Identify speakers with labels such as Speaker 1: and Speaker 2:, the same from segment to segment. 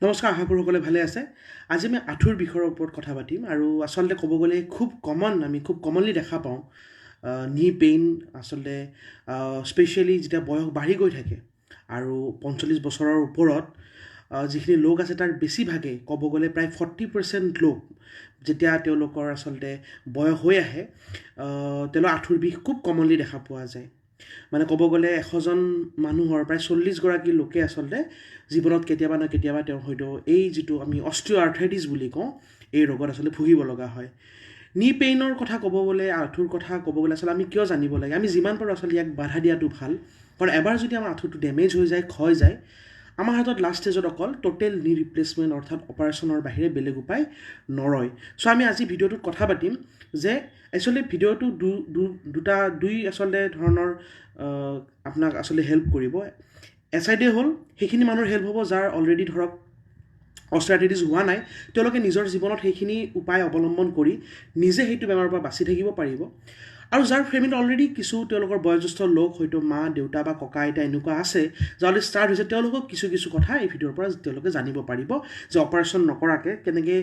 Speaker 1: নমস্কাৰ, আশা কৰোঁ সকলোৱে ভালে আছে। আজি আমি আঁঠুৰ বিষৰ ওপৰত কথা পাতিম আৰু আচলতে ক'ব গ'লে খুব কমন, আমি খুব কমনলি দেখা পাওঁ নি পেইন। আচলতে স্পেচিয়েলি যেতিয়া বয়স বাঢ়ি গৈ থাকে আৰু 45 বছৰৰ ওপৰত যিখিনি লোক আছে, তাৰ বেছিভাগেই, ক'ব গ'লে প্ৰায় 40% লোক যেতিয়া তেওঁলোকৰ আচলতে বয়স হৈ আহে, তেওঁলোকৰ আঁঠুৰ বিষ খুব কমনলি দেখা পোৱা যায়। মানে ক'ব গ'লে 100জন মানুহৰ প্ৰায় 40গৰাকী লোকে আচলতে জীৱনত কেতিয়াবা নহয় কেতিয়াবা তেওঁ হয়তো এই যিটো আমি অষ্ট্ৰিঅ' আৰ্থ্ৰাইটিছ বুলি কওঁ, এই ৰোগত আচলতে ভুগিব লগা হয়। নি পেইনৰ কথা ক'ব গ'লে, আঁঠুৰ কথা ক'ব গ'লে আচলতে আমি কিয় জানিব লাগে? আমি যিমান পাৰোঁ আচলতে ইয়াক বাধা দিয়াটো ভাল, কাৰণ এবাৰ যদি আমাৰ আঁঠুটো ডেমেজ হৈ যায়, ক্ষয় যায়, আমাৰ হাতত লাষ্ট ষ্টেজত অকল ট'টেল নি ৰিপ্লেচমেণ্ট অৰ্থাৎ অপাৰেশ্যনৰ বাহিৰে বেলেগ উপায় নৰয়। চ' আমি আজি ভিডিঅ'টোত কথা পাতিম যে একচুৱেলি ভিডিঅ'টো দু দু দুটা দুই আচলতে ধৰণৰ আপোনাক আচলতে হেল্প কৰিব। এচাইডে হ'ল সেইখিনি মানুহৰ হেল্প হ'ব যাৰ অলৰেডি ধৰক অষ্ট্ৰিঅ' হোৱা নাই, তেওঁলোকে নিজৰ জীৱনত সেইখিনি উপায় অৱলম্বন কৰি নিজে সেইটো বেমাৰৰ পৰা বাচি থাকিব পাৰিব। আৰু যাৰ ফেমিলিত অলৰেডি কিছু তেওঁলোকৰ বয়োজ্যেষ্ঠ লোক, হয়তো মা দেউতা বা ককা আইতা এনেকুৱা আছে যাৰ অলৰেডি ষ্টাৰ্ট হৈছে, তেওঁলোকক কিছু কিছু কথা এই ভিডিঅ'ৰ পৰা তেওঁলোকে জানিব পাৰিব যে অপাৰেশ্যন নকৰাকৈ কেনেকৈ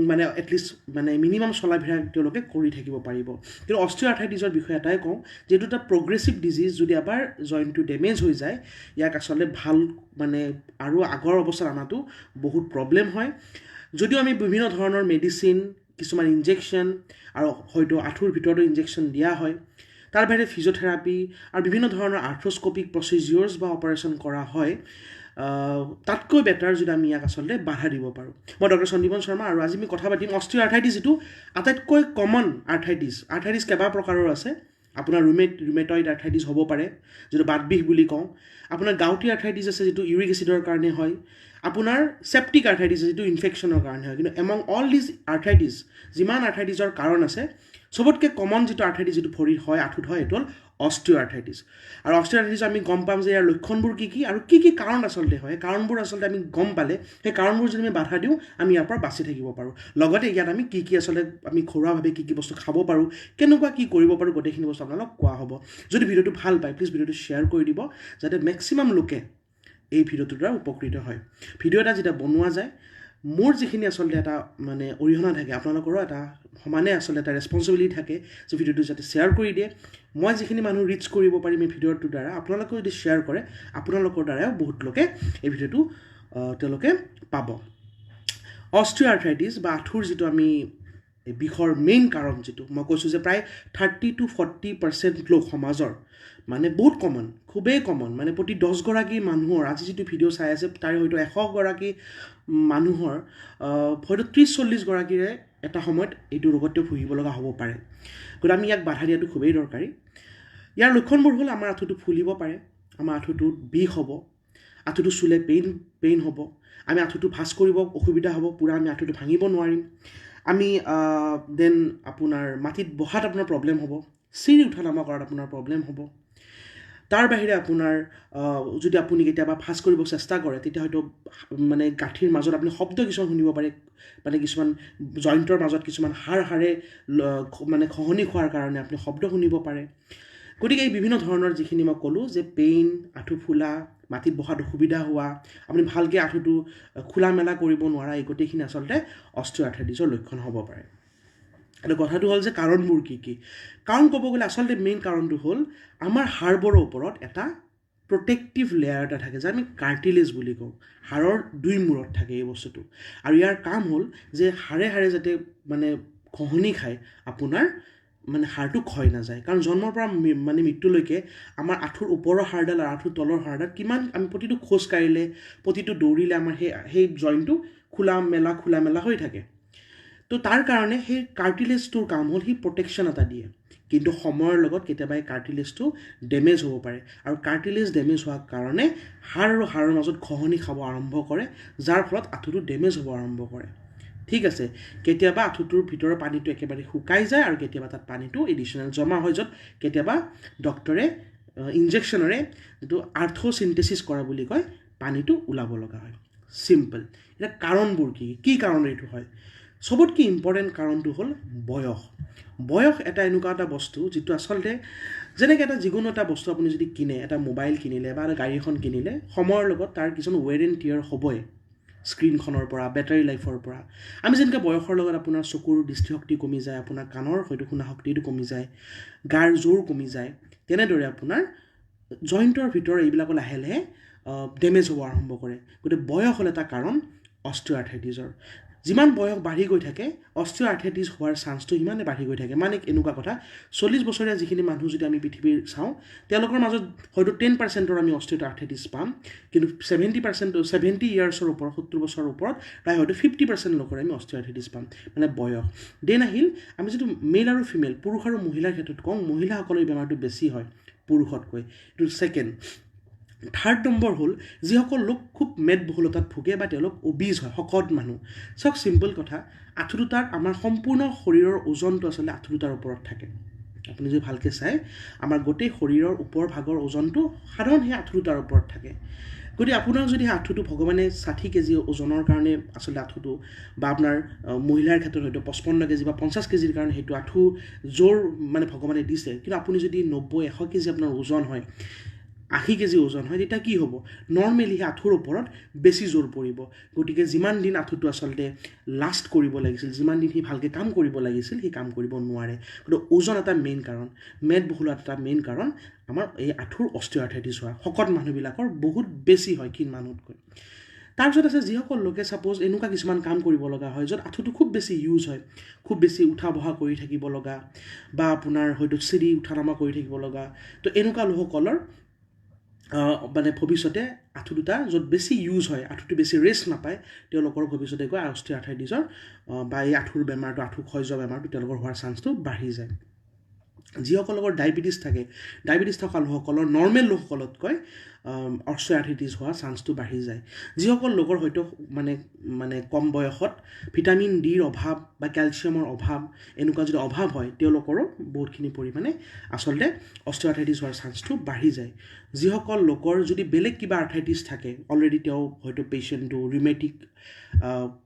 Speaker 1: মানে এটলিষ্ট মানে মিনিমাম চলা ফিৰা তেওঁলোকে কৰি থাকিব পাৰিব। কিন্তু অষ্ট্ৰিঅ' আৰ্থ্ৰাইটিছৰ বিষয়ে এটাই কওঁ, যিহেতু এটা প্ৰগ্ৰেছিভ ডিজিজ, যদি এবাৰ জইণ্টটো ডেমেজ হৈ যায়, ইয়াক আচলতে ভাল মানে আৰু আগৰ অৱস্থাত অনাটো বহুত প্ৰব্লেম হয়। যদিও আমি বিভিন্ন ধৰণৰ মেডিচিন, কিছুমান ইনজেকশ্যন আৰু হয়তো আঁঠুৰ ভিতৰতো ইনজেকশ্যন দিয়া হয়, তাৰ বাহিৰে ফিজিঅ'থেৰাপি আৰু বিভিন্ন ধৰণৰ আৰ্থ্ৰস্কপিক প্ৰচিজিয়ৰ্ছ বা অপাৰেশ্যন কৰা হয়, তাতকৈ বেটাৰ যদি আমি ইয়াক আচলতে বাধা দিব পাৰোঁ। মই ডক্টৰ সন্দীপন শৰ্মা আৰু আজি আমি কথা পাতিম অষ্ট্ৰিঅ' আৰ্থ্ৰাইটিছ, যিটো আটাইতকৈ কমন আৰ্থ্ৰাইটিছ। আৰ্থ্ৰাইটিছ কেইবা প্ৰকাৰৰ আছে। আপোনাৰ ৰুমেটইড আৰ্থ্ৰাইটিছ হ'ব পাৰে, যিটো বাতবিষ বুলি কওঁ। আপোনাৰ গাউটি আৰ্থ্ৰাইটিছ আছে, যিটো ইউৰিক এচিডৰ কাৰণে হয়। আপোনাৰ চেপ্টিক আৰ্থ্ৰাইটিছ আছে, যিটো ইনফেকশ্যনৰ কাৰণে হয়। কিন্তু এমং অল these arthritis, যিমান আৰ্থ্ৰাইটিছৰ কাৰণ আছে, চবতকৈ কমন যিটো আৰ্থ্ৰাইটিছ, যিটো ভৰিত হয়, আঁঠুত হয়, সেইটো হ'ল অষ্ট্ৰিঅ' আৰ্থ্ৰাইটিছ। আৰু অষ্ট্ৰিঅ' আৰ্থ্ৰাইটিছ আমি গম পাম যে ইয়াৰ লক্ষণবোৰ কি কি আৰু কি কি কাৰণ আচলতে হয়। সেই কাৰণবোৰ আচলতে আমি গম পালে, সেই কাৰণবোৰ যদি আমি বাধা দিওঁ, আমি ইয়াৰ পৰা বাচি থাকিব পাৰোঁ। লগতে ইয়াত আমি কি কি আচলতে আমি ঘৰুৱাভাৱে কি কি বস্তু খাব পাৰোঁ, কেনেকুৱা কি কৰিব পাৰোঁ, গোটেইখিনি বস্তু আপোনালোক কোৱা হ'ব। যদি ভিডিঅ'টো ভাল পায়, প্লিজ ভিডিঅ'টো শ্বেয়াৰ কৰি দিব, যাতে মেক্সিমাম লোকে এই ভিডিঅ'টোৰ দ্বাৰা উপকৃত হয়। ভিডিঅ' এটা যেতিয়া বনোৱা যায়, মোৰ যিখিনি আচলতে এটা মানে অৰিহণা থাকে, আপোনালোকৰো এটা সমানে আচলতে এটা ৰেচপনচিবিলিটি থাকে যে ভিডিঅ'টো যাতে শ্বেয়াৰ কৰি দিয়ে। মই যিখিনি মানুহ ৰিচ কৰিব পাৰিম এই ভিডিঅ'টোৰ দ্বাৰা, আপোনালোকেও যদি শ্বেয়াৰ কৰে, আপোনালোকৰ দ্বাৰাও বহুত লোকে এই ভিডিঅ'টো তেওঁলোকে পাব। অষ্ট্ৰিঅ' আৰ্থ্ৰাইটিছ বা আঁঠুৰ যিটো আমি বিষৰ মেইন কাৰণ, যিটো মই কৈছোঁ যে প্ৰায় 30 টু 40% লোক সমাজৰ, মানে বহুত কমন, খুবেই কমন, মানে প্ৰতি 10গৰাকী মানুহৰ, আজি যিটো ভিডিঅ' চাই আছে তাৰে হয়তো 100গৰাকী মানুহৰ হয়তো 30-40গৰাকীৰে এটা সময়ত এইটো ৰোগত তেওঁ ভুগিব লগা হ'ব পাৰে। গতিকে আমি ইয়াক বাধা দিয়াটো খুবেই দৰকাৰী। ইয়াৰ লক্ষণবোৰ হ'ল আমাৰ আঁঠুটো ফুলিব পাৰে, আমাৰ আঁঠুটোত বিষ হ'ব, আঁঠুটো চুলে পেইন পেইন হ'ব, আমি আঁঠুটো ভাঁজ কৰিব অসুবিধা হ'ব, পূৰা আমি আঁঠুটো ভাঙিব নোৱাৰিম, আমি then আপোনাৰ মাটিত বহাত আপোনাৰ প্ৰব্লেম হ'ব, চিৰি উঠা নমা কৰাত আপোনাৰ প্ৰব্লেম হ'ব। তাৰ বাহিৰে আপোনাৰ যদি আপুনি কেতিয়াবা ভাঁজ কৰিব চেষ্টা কৰে, তেতিয়া হয়তো মানে গাঁঠিৰ মাজত আপুনি শব্দ কিছুমান শুনিব পাৰে, মানে কিছুমান জইণ্টৰ মাজত কিছুমান হাড় হাড়ে মানে খহনি খোৱাৰ কাৰণে আপুনি শব্দ শুনিব পাৰে। গতিকে এই বিভিন্ন ধৰণৰ যিখিনি মই ক'লোঁ যে পেইন, আঁঠু ফুলা, মাটিত বহাত অসুবিধা হোৱা, আপুনি ভালকৈ আঁঠুটো খোলা মেলা কৰিব নোৱাৰা, এই গোটেইখিনি আচলতে অষ্ট্ৰিঅ' আৰ্থ্ৰাইটিছৰ লক্ষণ হ'ব পাৰে। এতিয়া কথাটো হ'ল যে কাৰণবোৰ কি কি? কাৰণ ক'ব গ'লে আচলতে মেইন কাৰণটো হ'ল আমাৰ হাড়বোৰৰ ওপৰত এটা প্ৰটেক্টিভ লেয়াৰ এটা থাকে, যে আমি কাৰ্টিলেজ বুলি কওঁ। হাড়ৰ দুই মূৰত থাকে এই বস্তুটো আৰু ইয়াৰ কাম হ'ল যে হাড়ে হাড়ে যাতে মানে খহনি খাই আপোনাৰ মানে হাড়টো ক্ষয় নাযায়। কাৰণ জন্মৰ পৰা মানে মৃত্যুলৈকে আমাৰ আঁঠুৰ ওপৰৰ হাড়ডাল আৰু আঁঠুৰ তলৰ হাড়ডাল কিমান আমি প্ৰতিটো খোজ কাঢ়িলে, প্ৰতিটো দৌৰিলে আমাৰ সেই সেই জইণ্টটো খোলা মেলা খোলা মেলা হৈ থাকে। তো তাৰ কাৰণে সেই কাৰ্টিলেজটোৰ কাম হ'ল সি প্ৰটেকশ্যন এটা দিয়ে। কিন্তু সময়ৰ লগত কেতিয়াবা এই কাৰ্টিলেজটো ডেমেজ হ'ব পাৰে আৰু কাৰ্টিলেজ ডেমেজ হোৱাৰ কাৰণে হাড় আৰু হাড়ৰ মাজত খহনি খাব আৰম্ভ কৰে, যাৰ ফলত আঁঠুটো ডেমেজ হ'ব আৰম্ভ কৰে। ঠিক আছে, কেতিয়াবা আঁঠুটোৰ ভিতৰৰ পানীটো একেবাৰে শুকাই যায় আৰু কেতিয়াবা তাত পানীটো এডিশ্যনেল জমা হৈ য'ত কেতিয়াবা ডক্টৰে ইনজেকশ্যনেৰে যিটো আৰ্থ'চিনথেচিছ কৰা বুলি কয়, পানীটো ওলাব লগা হয়। চিম্পল। এতিয়া কাৰণবোৰ কি কি কাৰণ এইটো হয়? চবতকৈ ইম্পৰ্টেণ্ট কাৰণটো হ'ল বয়স। বয়স এটা এনেকুৱা এটা বস্তু যিটো আচলতে যেনেকৈ এটা যিকোনো এটা বস্তু আপুনি যদি কিনে, এটা মোবাইল কিনিলে বা এটা গাড়ী এখন কিনিলে, সময়ৰ লগত তাৰ কিছুমান ৱেৰ এণ্ড টিয়াৰ হ'বই। স্ক্ৰীণখনৰ পৰা, বেটাৰী লাইফৰ পৰা। আমি যেনেকৈ বয়সৰ লগত আপোনাৰ চকুৰ দৃষ্টিশক্তি কমি যায়, আপোনাৰ কাণৰ হয়তো শুনা শক্তিটো কমি যায়, গাৰ জোৰ কমি যায়, তেনেদৰে আপোনাৰ জইণ্টৰ ভিতৰৰ এইবিলাকো লাহে লাহে ডেমেজ হ'ব আৰম্ভ কৰে। গতিকে বয়স হ'ল এটা কাৰণ অষ্টিঅ' আৰ্থ্ৰাইটিছৰ। যিমান বয়স বাঢ়ি গৈ থাকে অষ্টিঅ' আৰ্থ্ৰাইটিছ হোৱাৰ চান্সটো সিমানে বাঢ়ি গৈ থাকে। মানে এনেকুৱা কথা, 40 বছৰীয়া যিখিনি মানুহ যদি আমি পৃথিৱীৰ চাওঁ, তেওঁলোকৰ মাজত হয়তো 10%ৰ আমি অষ্টিঅ' আৰ্থ্ৰাইটিছ পাম, কিন্তু 70 ইয়াৰ্ছৰ ওপৰত, 70 বছৰৰ ওপৰত প্ৰায় হয়তো 50% লোকৰ আমি অষ্টিঅ' আৰ্থ্ৰাইটিছ পাম, মানে বয়স। Then আহিল আমি যিটো মেল আৰু ফিমেল, পুৰুষ আৰু মহিলাৰ ক্ষেত্ৰত কওঁ, মহিলাসকলৰ এই বেমাৰটো বেছি হয় পুৰুষতকৈ। এইটো ছেকেণ্ড। থাৰ্ড নম্বৰ হ'ল যিসকল লোক খুব মেদবহুলতাত ভোগে বা তেওঁলোক অবিজ হয়, শকত মানুহ। চাওক, চিম্পল কথা, আঁঠু দুটাৰ আমাৰ সম্পূৰ্ণ শৰীৰৰ ওজনটো আচলতে আঁঠু দুটাৰ ওপৰত থাকে। আপুনি যদি ভালকৈ চায়, আমাৰ গোটেই শৰীৰৰ ওপৰ ভাগৰ ওজনটো সাধাৰণ সেই আঁঠু দুটাৰ ওপৰত থাকে। গতিকে আপোনাৰ যদি আঁঠুটো ভগৱানে 60 কেজি ওজনৰ কাৰণে আচলতে আঁঠুটো, বা আপোনাৰ মহিলাৰ ক্ষেত্ৰত হয়তো 55 কেজি বা 50 কেজিৰ কাৰণে সেইটো আঁঠু জোৰ মানে ভগৱানে দিছে, কিন্তু আপুনি যদি 90 100 কেজি আপোনাৰ ওজন হয়, 80 কেজি ওজন হয়, তেতিয়া কি হ'ব? নৰ্মেলি সেই আঁঠুৰ ওপৰত বেছি জোৰ পৰিব। গতিকে যিমান দিন আঁঠুটো আচলতে লাষ্ট কৰিব লাগিছিল, যিমান দিন সি ভালকৈ কাম কৰিব লাগিছিল, সি কাম কৰিব নোৱাৰে। গতিকে ওজন এটা মেইন কাৰণ, মেদবহুলতা এটা মেইন কাৰণ আমাৰ এই আঁঠুৰ অষ্টিঅ' আৰ্থ্ৰাইটিছ হোৱা। শকত মানুহবিলাকৰ বহুত বেছি হয় ক্ষীণ মানুহতকৈ। তাৰপিছত আছে যিসকল লোকে ছাপ'জ এনেকুৱা কিছুমান কাম কৰিব লগা হয় য'ত আঁঠুটো খুব বেছি ইউজ হয়, খুব বেছি উঠা বহা কৰি থাকিব লগা, বা আপোনাৰ হয়তো চিৰি উঠা নমা কৰি থাকিব লগা, তো এনেকুৱা লোকসকলৰ মানে ভৱিষ্যতে আঁঠু দুটা য'ত বেছি ইউজ হয়, আঁঠুটো বেছি ৰেষ্ট নাপায়, তেওঁলোকৰ ভৱিষ্যতে গৈ অষ্টিঅ' আৰ্থ্ৰাইটিছৰ বা এই আঁঠুৰ বেমাৰটো, আঁঠু ক্ষয় যোৱা বেমাৰটো তেওঁলোকৰ হোৱাৰ চান্সটো বাঢ়ি যায়। যিসকল লোকৰ ডায়েবেটিছ থাকে, ডায়েবেটিছ থকা লোকসকলৰ নৰ্মেল লোকসকলতকৈ অষ্টিঅ' আৰ্থ্ৰাইটিছ হোৱা চান্সটো বাঢ়ি যায়। যিসকল লোকৰ হয়তো মানে মানে কম বয়সত ভিটামিন ডিৰ অভাৱ বা কেলছিয়ামৰ অভাৱ, এনেকুৱা যদি অভাৱ হয়, তেওঁলোকৰো বহুতখিনি পৰিমাণে আচলতে অষ্টিঅ' আৰ্থ্ৰাইটিছ হোৱাৰ চান্সটো বাঢ়ি যায়। যিসকল লোকৰ যদি বেলেগ কিবা আৰ্থ্ৰাইটিছ থাকে, অলৰেডি তেওঁ হয়তো পেচেণ্টটো ৰিউমেটিক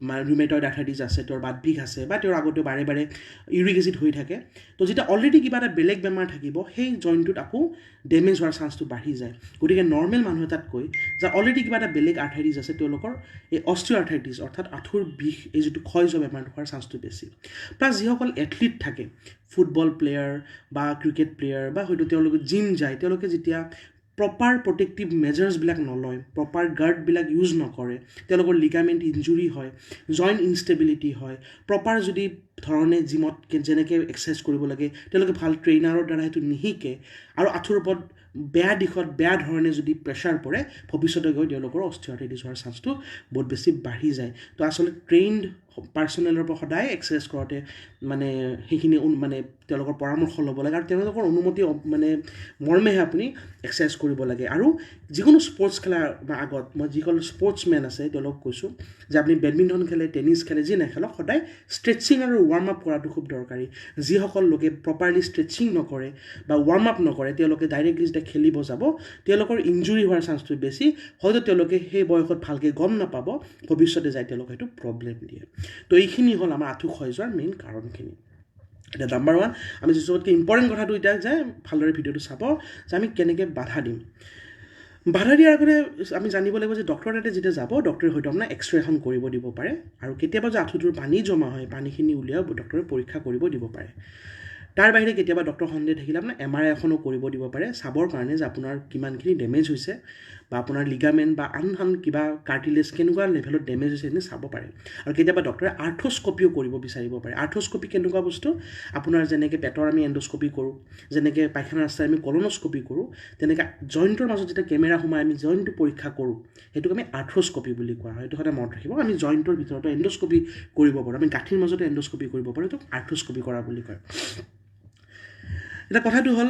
Speaker 1: মানে ৰিউমেটইড আৰ্থ্ৰাইটিছ আছে, তেওঁৰ বাত বিষ আছে, বা তেওঁৰ আগতে বাৰে বাৰে ইউৰিক এচিড হৈ থাকে, তো যেতিয়া অলৰেডি কিবা এটা বেলেগ বেমাৰ থাকিব, সেই জইণ্টটোত আকৌ ডেমেজ হোৱাৰ চান্সটো বাঢ়ি যায়। গতিকে নৰ্মেল মানুহ এটাতকৈ যাৰ অলৰেডি কিবা এটা বেলেগ আৰ্থ্ৰাইটিছ আছে, তেওঁলোকৰ এই অষ্টিঅ' আৰ্থ্ৰাইটিছ অৰ্থাৎ আঁঠুৰ বিষ, এই যিটো ক্ষয় যোৱা বেমাৰটো হোৱাৰ চান্সটো বেছি। প্লাছ যিসকল এথলিট থাকে, ফুটবল প্লেয়াৰ বা ক্ৰিকেট প্লেয়াৰ, বা হয়তো তেওঁলোকে জিম যায়, তেওঁলোকে যেতিয়া প্ৰপাৰ প্ৰটেক্টিভ মেজাৰ্ছবিলাক নলয়, প্ৰপাৰ গাৰ্ডবিলাক ইউজ নকৰে, তেওঁলোকৰ লিগামেণ্ট ইঞ্জুৰি হয়, জইণ্ট ইনষ্টেবিলিটি হয়, প্ৰপাৰ যদি ধৰণে জিমত যেনেকৈ এক্সাৰচাইজ কৰিব লাগে তেওঁলোকে ভাল ট্ৰেইনাৰৰ দ্বাৰা সেইটো নিশিকে, আৰু আঁঠুৰ ওপৰত বেয়া দিশত বেয়া ধৰণে যদি প্ৰেছাৰ পৰে, ভৱিষ্যতে গৈ তেওঁলোকৰ অষ্টিঅ' আৰ্থ্ৰাইটিছ হোৱাৰ চান্সটো বহুত বেছি বাঢ়ি যায়। তো আচলতে ট্ৰেইনড পাৰ্চনেলৰ পৰা সদায় এক্সাৰচাইজ কৰোঁতে মানে সেইখিনি মানে তেওঁলোকৰ পৰামৰ্শ ল'ব লাগে, আৰু তেওঁলোকৰ অনুমতি মানে মৰ্মেহে আপুনি এক্সাৰচাইজ কৰিব লাগে। আৰু যিকোনো স্পৰ্টছ খেলাৰ আগত মই যিসকল স্পৰ্টছমেন আছে তেওঁলোকক কৈছোঁ যে আপুনি বেডমিণ্টন খেলে, টেনিছ খেলে, যি নেখেলক, সদায় ষ্ট্ৰেচিং আৰু ৱাৰ্ম আপ কৰাটো খুব দৰকাৰী। যিসকল লোকে প্ৰপাৰলি ষ্ট্ৰেচিং নকৰে বা ৱাৰ্ম আপ নকৰে, তেওঁলোকে ডাইৰেক্টলি যেতিয়া খেলিব যাব, তেওঁলোকৰ ইঞ্জুৰি হোৱাৰ চান্সটো বেছি। হয়তো তেওঁলোকে সেই বয়সত ভালকৈ গম নাপাব, ভৱিষ্যতে যাই তেওঁলোকে সেইটো প্ৰব্লেম দিয়ে। তো এইখিনি হ'ল আমাৰ আঁঠু ক্ষয় যোৱাৰ মেইন কাৰণখিনি। এতিয়া নাম্বাৰ 1, আমি চবতকৈ ইম্পৰ্টেণ্ট কথাটো এতিয়া যে ভালদৰে ভিডিঅ'টো চাব যে আমি কেনেকৈ বাধা দিম। বাধা দিয়াৰ আগতে আমি জানিব লাগিব যে ডক্টৰৰ তাতে যেতিয়া যাব, ডক্টৰে হয়তো আপোনাক এক্স ৰে এখন কৰিব দিব পাৰে, আৰু কেতিয়াবা যে আঁঠুটোৰ পানী জমা হয়, পানীখিনি উলিয়াও ডক্টৰে পৰীক্ষা কৰিব দিব পাৰে। তাৰ বাহিৰে কেতিয়াবা ডক্টৰ সন্দেহ থাকিলে আপোনাৰ এম আৰ I এখনো কৰিব দিব পাৰে, চাবৰ কাৰণে যে আপোনাৰ কিমানখিনি ডেমেজ হৈছে বা আপোনাৰ লিগামেণ্ট বা আন আন কিবা কাৰ্টিলেজ কেনেকুৱা লেভেলত ডেমেজ হৈছে সেইখিনি চাব পাৰে। আৰু কেতিয়াবা ডক্টৰে আৰ্থ্ৰস্কপিও কৰিব বিচাৰিব পাৰে। আৰ্থ্ৰস্কপি কেনেকুৱা বস্তু? আপোনাৰ যেনেকৈ পেটৰ আমি এণ্ডস্কপি কৰোঁ, যেনেকৈ পায়খানা ৰাস্তাৰ আমি কলনস্কপি কৰোঁ, তেনেকৈ জইণ্টৰ মাজত যেতিয়া কেমেৰা সোমাই আমি জইণ্টটো পৰীক্ষা কৰোঁ, সেইটোক আমি আৰ্থ্ৰস্কপি বুলি কোৱা হয়। সেইটো সদায় মনত ৰাখিব। আমি জইণ্টৰ ভিতৰতো এণ্ডস্কপি কৰিব পাৰোঁ, আমি গাঁঠিৰ মাজতো এণ্ডস্কপি কৰিব পাৰোঁ, সেইটোক আৰ্থ্ৰস্কপি কৰা বুলি কয়। এতিয়া কথাটো হ'ল,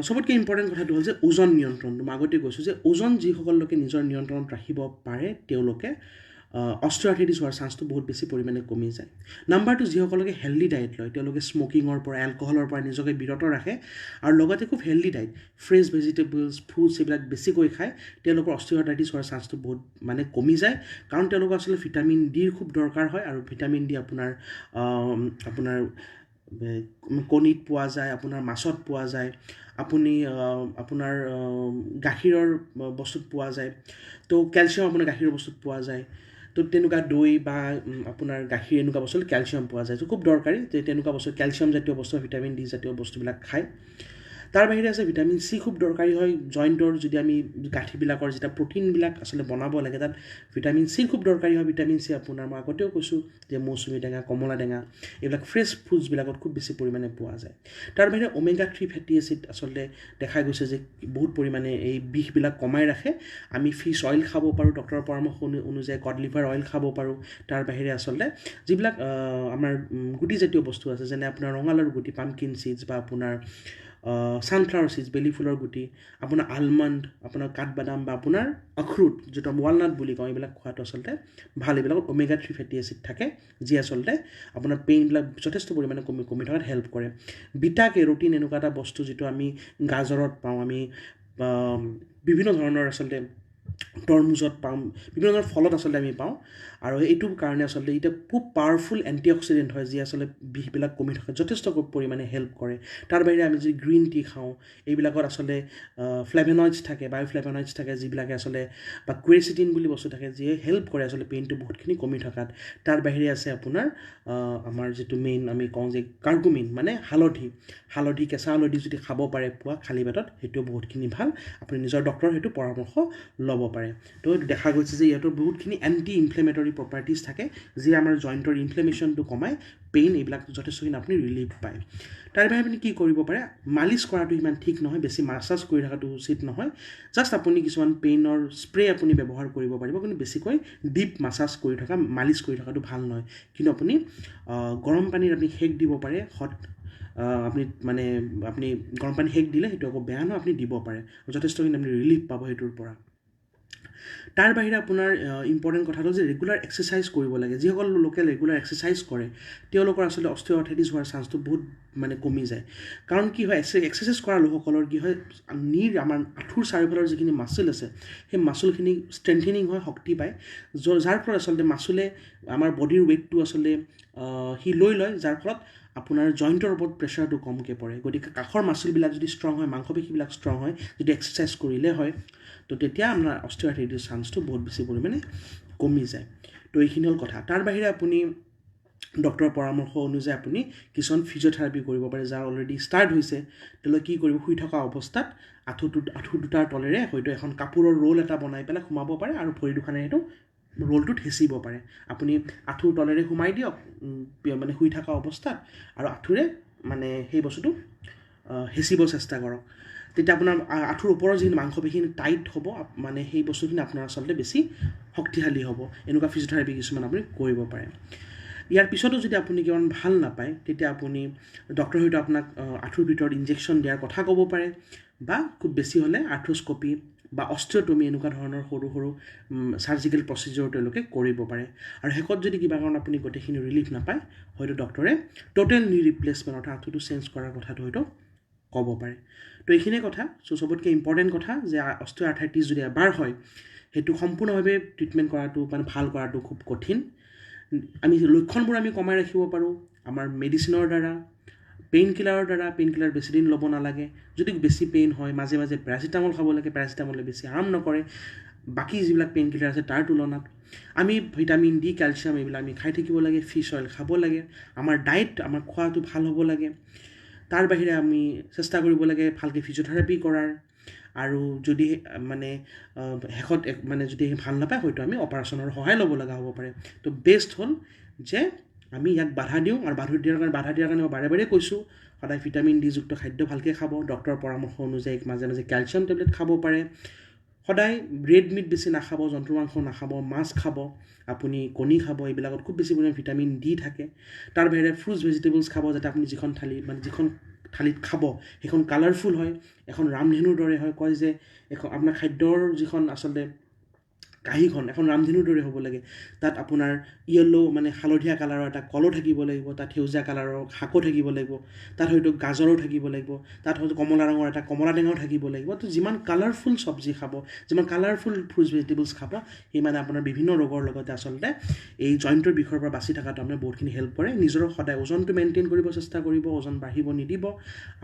Speaker 1: চবতকৈ ইম্পৰ্টেণ্ট কথাটো হ'ল যে ওজন নিয়ন্ত্ৰণটো। মই আগতে কৈছোঁ যে ওজন যিসকল লোকে নিজৰ নিয়ন্ত্ৰণত ৰাখিব পাৰে, তেওঁলোকে অষ্টিঅ' আৰ্থ্ৰাইটিছ হোৱাৰ চান্সটো বহুত বেছি পৰিমাণে কমি যায়। নাম্বাৰ 2, যিসকল লোকে হেল্ডি ডায়েট লয়, তেওঁলোকে স্মকিঙৰ পৰা, এলকহলৰ পৰা নিজকে বিৰত ৰাখে, আৰু লগতে খুব healthy diet, fresh vegetables, fruits এইবিলাক বেছিকৈ খায়, তেওঁলোকৰ অষ্টিঅ' আৰ্থ্ৰাইটিছ হোৱাৰ চান্সটো বহুত মানে কমি যায়। কাৰণ তেওঁলোকৰ আচলতে ভিটামিন ডিৰ খুব দৰকাৰ হয়, আৰু ভিটামিন ডি আপোনাৰ আপোনাৰ কণীত পোৱা যায়, আপোনাৰ মাছত পোৱা যায়, আপুনি আপোনাৰ গাখীৰৰ বস্তুত পোৱা যায়, তো কেলছিয়াম আপোনাৰ গাখীৰৰ বস্তুত পোৱা যায়। তো তেনেকুৱা দৈ বা আপোনাৰ গাখীৰ এনেকুৱা বস্তুত কেলছিয়াম পোৱা যায়। ত' খুব দৰকাৰী যে তেনেকুৱা বস্তু, কেলছিয়াম জাতীয় বস্তু, ভিটামিন ডি জাতীয় বস্তুবিলাক খায়। তাৰ বাহিৰে আছে ভিটামিন চি, খুব দৰকাৰী হয় জইণ্টৰ, যদি আমি গাঁঠিবিলাকৰ যেতিয়া প্ৰ'টিনবিলাক আচলতে বনাব লাগে তাত ভিটামিন চিৰ খুব দৰকাৰী হয়। ভিটামিন চি আপোনাৰ মই আগতেও কৈছোঁ যে মৌচুমী টেঙা, কমলা টেঙা, এইবিলাক ফ্ৰেছ ফ্ৰুটছবিলাকত খুব বেছি পৰিমাণে পোৱা যায়। তাৰ বাহিৰে ওমেগা 3 ফেটি এচিড আচলতে দেখা গৈছে যে বহুত পৰিমাণে এই বিষবিলাক কমাই ৰাখে। আমি ফিছ অইল খাব পাৰোঁ, ডক্টৰৰ পৰামৰ্শ অনুযায়ী কড লিভাৰ অইল খাব পাৰোঁ। তাৰ বাহিৰে আচলতে যিবিলাক আমাৰ গুটিজাতীয় বস্তু আছে, যেনে আপোনাৰ ৰঙালাওৰ গুটি, পাম্পকিন চিডছ বা আপোনাৰ ছানফ্লাৱাৰ চিডছ, বেলি ফুলৰ গুটি, আপোনাৰ আলমণ্ড, আপোনাৰ কাঠবাদাম বা আপোনাৰ অখৰুট, যিটো আমি ৱালনাট বুলি কওঁ, এইবিলাক খোৱাটো আচলতে ভাল। এইবিলাকত ওমেগা 3 ফেটি এচিড থাকে, যি আচলতে আপোনাৰ পেইনবিলাক যথেষ্ট পৰিমাণে কমি কমি থকাত হেল্প কৰে। বিটা কেৰ'টিন এনেকুৱা এটা বস্তু যিটো আমি গাজৰত পাওঁ, আমি বিভিন্ন ধৰণৰ আচলতে তৰমুজত পাওঁ, বিভিন্ন ধৰণৰ ফলত আচলতে আমি পাওঁ। আৰু এইটো কাৰণে আচলতে এতিয়া খুব পাৱাৰফুল এণ্টি অক্সিডেণ্ট হয়, যি আচলতে বিষবিলাক কমি থকাত যথেষ্ট পৰিমাণে হেল্প কৰে। তাৰ বাহিৰে আমি যদি গ্ৰীণ টি খাওঁ, এইবিলাকত আচলতে ফ্লেভেনইডছ থাকে, বায়'ফ্লেভেনইডছ থাকে, যিবিলাকে আচলতে বা কুৱেৰচিটিন বুলি বস্তু থাকে, যিয়ে হেল্প কৰে আচলতে পেইনটো বহুতখিনি কমি থকাত। তাৰ বাহিৰে আছে আপোনাৰ আমাৰ যিটো মেইন আমি কওঁ যে কাৰ্কুমিন, মানে হালধি, হালধি, কেঁচা হালধি যদি খাব পাৰে পুৱা খালী পেটত, সেইটো বহুতখিনি ভাল। আপুনি নিজৰ ডক্টৰৰ সেইটো পৰামৰ্শ ল'ব পাৰে। তো দেখা গৈছে যে ইয়াতো বহুতখিনি এণ্টি ইনফ্লেমেটৰী প্ৰপাৰ্টিজ থাকে, যি আমাৰ জইণ্টৰ ইনফ্লেমেশ্যনটো কমাই, পেইন এইবিলাক যথেষ্টখিনি আপুনি ৰিলিফ পায়। তাৰ বাহিৰে আপুনি কি কৰিব পাৰে, মালিচ কৰাটো ইমান ঠিক নহয়, বেছি মাছাজ কৰি থকাটো উচিত নহয়। জাষ্ট আপুনি কিছুমান পেইনৰ স্প্ৰে আপুনি ব্যৱহাৰ কৰিব পাৰিব, কিন্তু বেছিকৈ ডিপ মাছাজ কৰি থকা, মালিচ কৰি থকাটো ভাল নহয়। কিন্তু আপুনি গৰম পানীত আপুনি সেক দিব পাৰে, হট আপুনি মানে আপুনি গৰম পানী সেক দিলে সেইটো আকৌ বেয়া নহয়, আপুনি দিব পাৰে, যথেষ্টখিনি আপুনি ৰিলিফ পাব সেইটোৰ পৰা। তাৰ বাহিৰে আপোনাৰ ইম্পৰ্টেণ্ট কথাটো যে ৰেগুলাৰ এক্সাৰচাইজ কৰিব লাগে। যিসকল লোকে ৰেগুলাৰ এক্সাৰচাইজ কৰে তেওঁলোকৰ আচলতে অষ্টিঅ'আৰ্থ্ৰাইটিছ হোৱাৰ চান্সটো বহুত মানে কমি যায়। কাৰণ কি হয়, এক্সাৰচাইজ কৰা লোকসকলৰ কি হয়, নীৰ আমাৰ আঁঠুৰ চাৰিওফালৰ যিখিনি মাচুল আছে সেই মাচুলখিনি ষ্ট্ৰেংথেনিং হয়, শক্তি পায়, যাৰ ফলত আচলতে মাচুলে আমাৰ বডিৰ ৱেইটটো আচলতে সি লৈ লয়, যাৰ ফলত আপোনাৰ জইণ্টৰ ওপৰত প্ৰেছাৰটো কমকৈ পৰে। গতিকে কাষৰ মাচুলবিলাক যদি ষ্ট্ৰং হয়, মাংসপেশীবিলাক ষ্ট্ৰং হয়, যদি এক্সাৰচাইজ কৰিলে হয়, তো তেতিয়া আপোনাৰ অষ্টিঅ'আৰ্থ্ৰাইটিছ চান্সটো বহুত বেছি পৰিমাণে কমি যায়। তো এইখিনি হ'ল কথা। তাৰ বাহিৰে আপুনি ডক্টৰৰ পৰামৰ্শ অনুযায়ী আপুনি কিছুমান ফিজিঅ'থেৰাপি কৰিব পাৰে, যাৰ অলৰেডি ষ্টাৰ্ট হৈছে। তেওঁলোকে কি কৰিব, শুই থকা অৱস্থাত আঁঠু দুটাৰ তলেৰে হয়তো এখন কাপোৰৰ ৰোল এটা বনাই পেলাই সোমাব পাৰে আৰু ভৰি দুখনেৰে সেইটো ৰোলটোত হেঁচিব পাৰে। আপুনি আঁঠুৰ তলেৰে সোমাই দিয়ক মানে শুই থকা অৱস্থাত, আৰু আঁঠুৰে মানে সেই বস্তুটো হেঁচিব চেষ্টা কৰক। তেতিয়া আপোনাৰ আঁঠুৰ ওপৰৰ যিখিনি মাংসপেশীখিনি টাইট হ'ব, মানে সেই বস্তুখিনি আপোনাৰ আচলতে বেছি শক্তিশালী হ'ব। এনেকুৱা ফিজিঅ'থেৰাপি কিছুমান আপুনি কৰিব পাৰে। ইয়াৰ পিছতো যদি আপুনি কিমান ভাল নাপায়, তেতিয়া আপুনি ডক্টৰে হয়তো আপোনাক আঁঠুৰ ভিতৰত ইনজেকশ্যন দিয়াৰ কথা ক'ব পাৰে, বা খুব বেছি হ'লে আৰ্থ্ৰস্কপি বা অষ্টিঅ'টমি এনেকুৱা ধৰণৰ সৰু সৰু চাৰ্জিকেল প্ৰচিডিউৰ তেওঁলোকে কৰিব পাৰে। আৰু শেষত যদি কিবা কাৰণত আপুনি গোটেইখিনি ৰিলিফ নাপায়, হয়তো ডক্টৰে ট'টেল নি ৰিপ্লেচমেণ্ট অৰ্থাৎ আঁঠুটো চেঞ্জ কৰাৰ কথাটো হয়তো ক'ব পাৰে। তো এইখিনিয়ে কথা। চ' চবতকৈ ইম্পৰ্টেণ্ট কথা যে অষ্টিঅ'আৰ্থ্ৰাইটিছ যদি এবাৰ হয়, সেইটো সম্পূৰ্ণভাৱে ট্ৰিটমেণ্ট কৰাটো মানে ভাল কৰাটো খুব কঠিন। আমি লক্ষণবোৰ আমি কমাই ৰাখিব পাৰোঁ আমাৰ মেডিচিনৰ দ্বাৰা, পেইন কিলাৰৰ দ্বাৰা। পেইন কিলাৰ বেছি দিন ল'ব নালাগে। যদি বেছি পেইন হয় মাজে মাজে পেৰাচিটামল খাব লাগে, পেৰাচিটামলে বেছি হাৰ্ম নকৰে বাকী যিবিলাক পেইন কিলাৰ আছে তাৰ তুলনাত। আমি ভিটামিন ডি, কেলছিয়াম এইবিলাক আমি খাই থাকিব লাগে, ফিছ অইল খাব লাগে, আমাৰ ডায়েট, আমাৰ খোৱাটো ভাল হ'ব লাগে। তাৰ বাহিৰে আমি চেষ্টা কৰিব লাগে ভালকৈ ফিজিঅ'থেৰাপি কৰাৰ। আৰু যদি মানে শেষত মানে যদি ভাল নাপায়, হয়তো আমি অপাৰেশ্যনৰ সহায় ল'ব লগা হ'ব পাৰে। তো বেষ্ট হ'ল যে আমি ইয়াক বাধা দিওঁ, আৰু বাধা দিয়াৰ কাৰণে মই বাৰে বাৰে কৈছোঁ, সদায় ভিটামিন ডিযুক্ত খাদ্য ভালকৈ খাব, ডক্টৰৰ পৰামৰ্শ অনুযায়ী মাজে মাজে কেলছিয়াম টেবলেট খাব পাৰে, সদায় ৰেড মিট বেছি নাখাব, জন্তুৰ মাংস নাখাব, মাছ খাব, আপুনি কণী খাব, এইবিলাকত খুব বেছি পৰিমাণে ভিটামিন ডি থাকে। তাৰ বাহিৰে ফ্ৰুটছ ভেজিটেবলছ খাব, যাতে আপুনি যিখন থালি মানে যিখন থালিত খাব সেইখন কালাৰফুল হয়, এখন ৰামধেনুৰ দৰে হয়। কয় যে এখন আপোনাৰ খাদ্যৰ যিখন আচলতে কাঁহীখন এখন ৰামধেনুৰ দৰে হ'ব লাগে, তাত আপোনাৰ য়েল্ল' মানে হালধীয়া কালাৰৰ এটা কলো থাকিব লাগিব, তাত সেউজীয়া কালাৰৰ শাকো থাকিব লাগিব, তাত হয়তো গাজৰো থাকিব লাগিব, তাত হয়তো কমলা ৰঙৰ এটা কমলা টেঙাও থাকিব লাগিব। তো যিমান কালাৰফুল চব্জি খাব, যিমান কালাৰফুল ফ্ৰুটছ ভেজিটেবলছ খাব, সিমানে আপোনাৰ বিভিন্ন ৰোগৰ লগতে আচলতে এই জইণ্টৰ বিষৰ পৰা বাচি থকাটো আপোনাৰ বহুতখিনি হেল্প কৰে। নিজৰ সদায় ওজনটো মেইনটেইন কৰিব চেষ্টা কৰিব, ওজন বাঢ়িব নিদিব।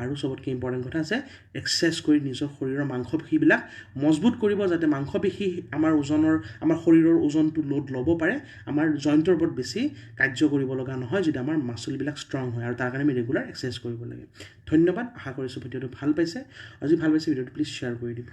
Speaker 1: আৰু চবতকৈ ইম্পৰ্টেণ্ট কথা আছে, এক্সাৰচাইজ কৰি নিজৰ শৰীৰৰ মাংসপেশীবিলাক মজবুত কৰিব, যাতে মাংসপেশী আমাৰ ওজনৰ আমাৰ শৰীৰৰ ওজনটো লোড ল'ব পাৰে। আমাৰ জইণ্টৰ ওপৰত বেছি কাৰ্য কৰিব লগা নহয় যদি আমাৰ মাচলবিলাক ষ্ট্ৰং হয়, আৰু তাৰ কাৰণে আমি ৰেগুলাৰ এক্সাৰচাইজ কৰিব লাগে। ধন্যবাদ, আশা কৰিছোঁ ভিডিঅ'টো ভাল পাইছে। আৰু যদি ভাল পাইছে, ভিডিঅ'টো প্লিজ শ্বেয়াৰ কৰি দিব।